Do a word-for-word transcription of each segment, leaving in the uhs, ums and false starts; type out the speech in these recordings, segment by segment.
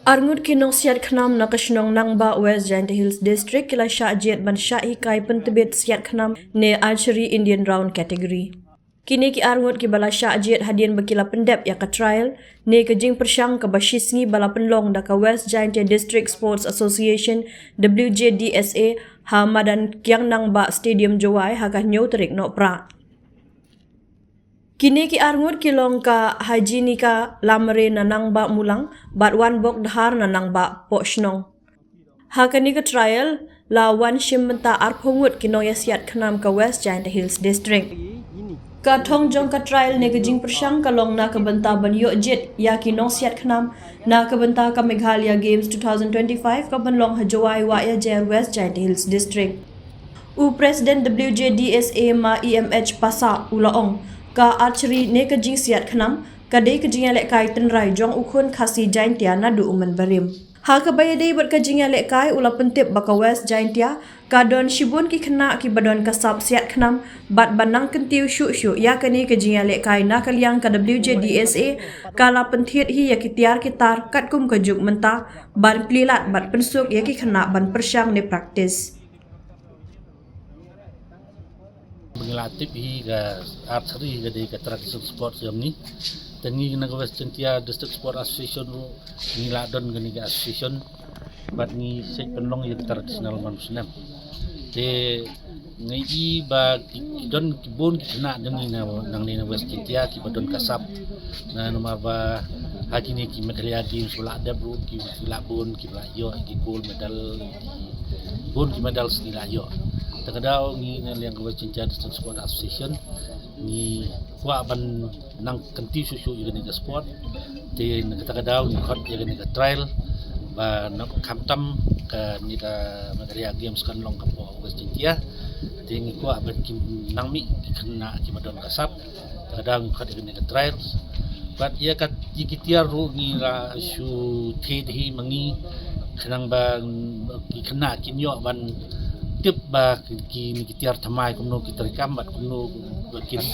Arngut ki nongsiat khnam na ka shnong Nangbah, West Jaintia Hills District, ki la shah jied ban shah hikai pyntbit siat khnam ne archery Indian round category. Kine ki arngut kiba la shah jied hadien ba ki la pyndep ïa ka trial ne ka jingpyrshang kaba shisngi ba la pynlong da ka West Jaintia District Sports Association, W J D S A, ha madan Kiang Nangbah Stadium, Jowai, ha ka hynñiew tarik Nohprah. Kine ki arngut ki long ka Hajinika Lamare na Nangbah Mulang bad Wanbok Dhar na Nangbah Pohshnong. Ha kane ka trial la wan shim bynta arphew ngut ki nongïasiat khnam ka West Jaintia Hills District. Ka thong jong ka trial ne ka jingpyrshang ka long na ka bynta ban ïoh jied ïa ki nongsiat khnam na ka bynta ka Meghalaya Games two thousand twenty-five ka ban long ha Jowai, Wahiajer, West Jaintia Hills District. U President W J D S A, Ma E M H Passah, u la ong, ka archery ne ka jingsiat khnam ka dei ka jingïalehkai tynrai jong u khun Khasi Jaintia naduh u mynbarim. Ha kaba ïadei bad ka jingïalehkai, u la pyntip ba ka West Jaintia ka don shibun ki khynnah kiba don ka sap siat khnam bad ba nang kyntiew shuh shuh ïa kane ka jingïalehkai. Na ka liang ka W J D S A ka la pynthied hi ïa ki tiar ki tar katkum ka juk mynta ban plie lad bad pynsuk ïa ki khynnah ban pyrshang ne practice. Ngi la tip hi ka archery hi ka dei ka traditional sport jong ngi. Te ngi na ka West Jaintia District Sport Association ruh ngi la don kane ka association bad ngi shet pynlong ïa ka traditional man u snem. Te ngi i ba ki, ki don ki bun ki khynnah jong ngi na, nangne na West Jaintia kiba don ka sap. Na namar ba ha kine ki Meghalaya Games ba la dep ruh ki, ki la bun kiba la ïoh ki gold medal, ki bun ki medal ki la ïoh. Te ka daw ngi na liang ka West Jaintia District Sport Association ngi kwah ban nang kyntiew shuh shuh ïa kane ka sport. Te na kata ka daw ngi khot ïa kane ka trial ba na khamtam kane ka Meghalaya Games kan long ka hapoh West Jaintia. Te ngi kwah ban kin nang mih ki khynnah kiba don ka sap. Te ka daw ngi khot ïa kane ka trial. Bad ïa ka, ïa ki tiar ruh ngi la shu thied hi ma ngi khnang ba ki khynnah kin ïoh ban tip ba ki, kine ki tiar thymmai kumno ki treikam bad kumno ba kin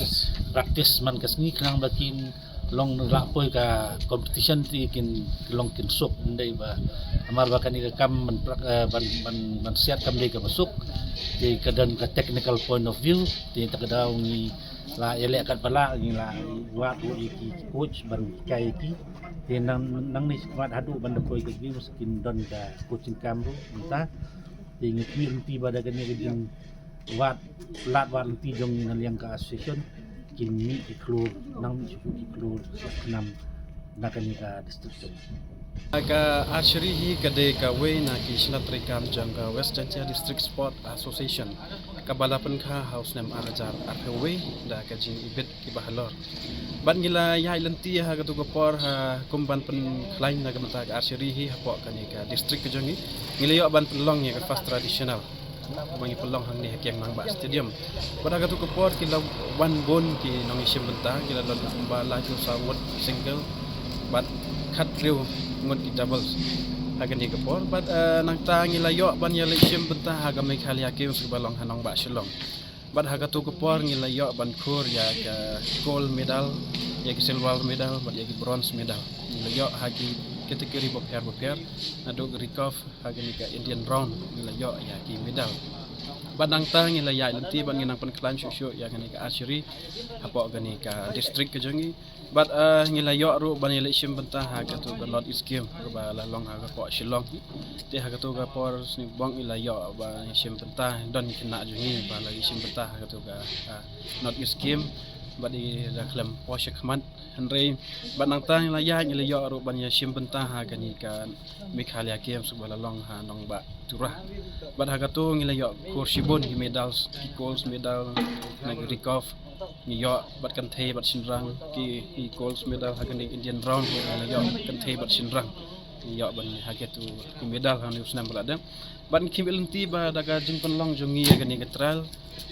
practice man ka sngi khnang ba kin long, la poi ka competition te kin long kin suk. Ym dei ba, namar ba kane ka kam ban prak-, eh, ban, ban, ban siat kam dei kaba suk. Te ka don ka technical point of view, te ta ka daw ngi la ïaleh katba lah, ngi la wad ruh ïa ki coach ban hikai ïa ki. Te nang, nangne shuwa haduh ban da poi ka games kin don ka coaching camp ruh mynta. Te ngi khmih lynti ba da kane ka jing wad, lad wad lynti jong ngi na liang ka association kin mih ki khlur, nang mih shuh ki khlur siat khnam na kane ka district. Ka archery hi ka dei kawei na ki shnat treikam jong ka West Jaintia District Sport Association kaba la pynkha ha u snem ar hajar arphew wei da ka jingibit kiba halor. Bad ngi la ïaid lynti ha katu ka por ha kum ban pynkhlaiñ na ka bynta ka archery hi hapoh kane ka district ka jong ngi. Ngi la ïoh ban pynlong ïa ka first traditional ba ngi pynlong hangne ha Kiang Nangbah Stadium. Bad ha katu ka por ki la wan bun ki nongïashim bynta, ki la don kumba laiphew saw ngut single bad khathynriew ngut ki doubles ha kane ka por. Bad, eh, nangta ngi la ïoh ban ïaleit shim bynta ha ka Meghalaya Games kaba long ha nongbah Shillong. Bad ha katu ka por ngi la ïoh ban khur ïa ka gold medal, ïa ki silver medal bad ïa ki bronze medal. Ngi la ïoh ha ki category bapher bapher, naduh ka recurve ha kane ka Indian round ngi la ïoh ïa ki medal. Bad nangta ngi la ïaid lynti bad ngi nang pynkhlaiñ shuh shuh ïa kane ka archery hapoh kane ka district ka jong ngi. Bad, eh, ngi la ïoh ruh ban ïaleit shim bynta ha katu ka North East Game kaba la long ha ka hapoh Shillong. Te ha katu ka por sniewbok ngi la ïoh ban shim bynta, don khynnah jong ngi ba la ïashim bynta ha katu ka, ah, North East Game bad i la khlem poi shakhmat. Hynrei bad nangta ngi la ïaid ngi la ïoh ruh ban ïashim bynta ha kane ka Meghalaya Games ba la long ha nongbah Tura. Bad ha katu ngi la ïoh khur shibun ki medals, ki gold medal na ki recurve. Ngi ïoh bad kynthei bad shynrang ki, ki gold medal ha kane Indian round, ngi la ïoh kynthei bad shynrang. Ngi ïoh ban ha katu ki medal ha une u snem ba la dep. Bad ngi khmih lynti ba da ka jingpynlong jong ngi ïa kane ka trial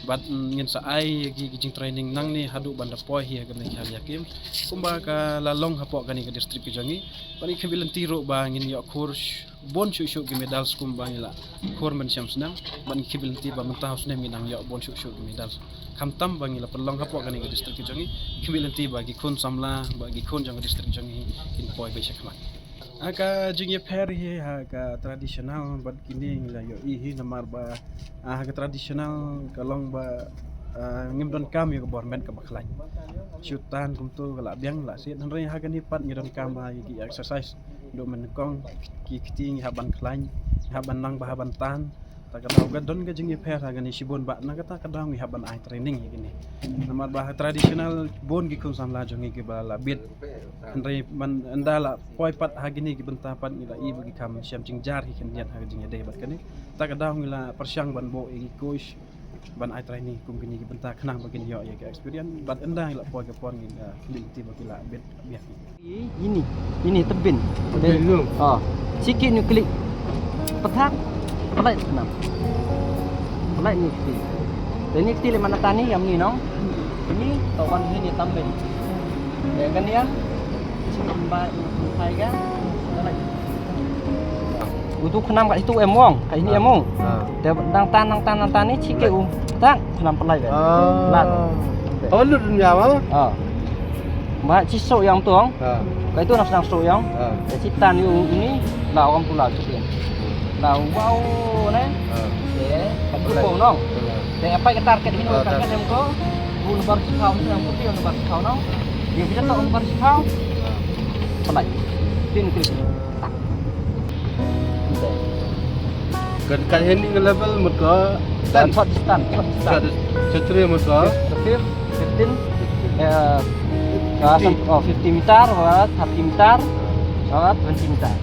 bad, mm, ngin sa ai ïa ki, ki jingtraining nangne haduh ban da poi hi ha ka Meghalaya Games kumba ka la long hapoh kane ka district ka jong ngi. Bad ngi khmih lynti ruh ba ngin ïoh khur bun shuh shuh ki medals kumba ngi la khur mynshem snem. Bad ngi khmih lynti ba mynta ha u snem ngin nang ïoh bun shuh shuh ki medals. Khamtam ba ngi la pynlong hapoh kane ka district ka jong ngi, khmih lynti ba ki khun samla, ba ki khun jong ka district jong ngi kin poi beit shakhmat. Ha ka jingïapher hi ha ka traditional bad kine ngi la ïohi hi namar ba, ah, ha ka traditional ka long ba, ah, ngim donkam ïa ka bor met kaba khlaiñ. Shu tan kumto ka la biang la siat, hynrei ha kane pat ngi donkam ba ïa ki exercise. Duh mynnyngkong ki kti ngi hap ban khlaiñ, ngi hap ban nang ba hap ban tan. Ta ka daw ka don ka jingïapher ha kane shibun ba na kata ka daw ngi hap ban ai training ïa kine. Namar ba ha traditional bun ki khun samla jong ngi kiba la bit. Hynrei ban ynda la poi pat ha kine ki bynta pat ngi la i ba ki kham shem jingjar ki khyndiat ha ka jingïadei bad kane. Ta ka daw ngi la pyrshang ban buh ïa ki coach ban ai training kum kine ki bynta khnang ba kin ïoh ïa ka experience bad ynda ngi la poi ka por ngi la khmih lynti ba ki la bit. Ini, ini tebin. Tebin lu. Ha. Sikit ñu klik. Petak. Pelait khnam. Pelait ni kti. Dan ni kti lima nata ni yang ni nong. Ini tawan ini tambin. Ya kan ya? Sini mbak hai kan? Pelait. Utu khnam kat situ em wong, kat sini em wong. Ha. Dang tan, dang tan, dang tan ni sikit u. Tak, khnam pelait kan. Ah. Pelat. Oh, lut dunia mah. Ha. Ba chi sok ïa u tong. Ha. Ka itu nak sang sok ïa u. Ha. Ka chi tan ïa u ini la ong pula tu kan. La wau ne. Ha. Ye, ka tu ko nong. Ha. Te apa ka target ini, ha, target em ko. Bu number sipau ni, yang putih number sipau nong. Dia kita tok number sipau. Ha. Pelait. Tin klik. Tak. Ka, ka hini ka level mut ka ten. Short distance, short distance. Short dis-, short trail mut ka. Fif-, fifteen, eh, ah, fifty. Sam-, oh, fifty meter, ah, thirty meter, ah, twenty meter.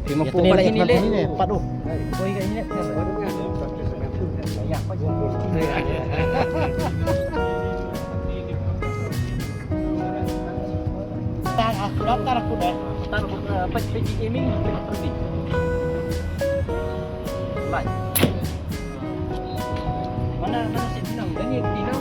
Phim ïa pynlait ïa ini leh. Pat u. Poi ïa ini leh. Tar aku daftar aku deh. Tar aku, eh, page, page ini, page ini. Lai. Mana, mana si Pinang? Dan ni Pinang.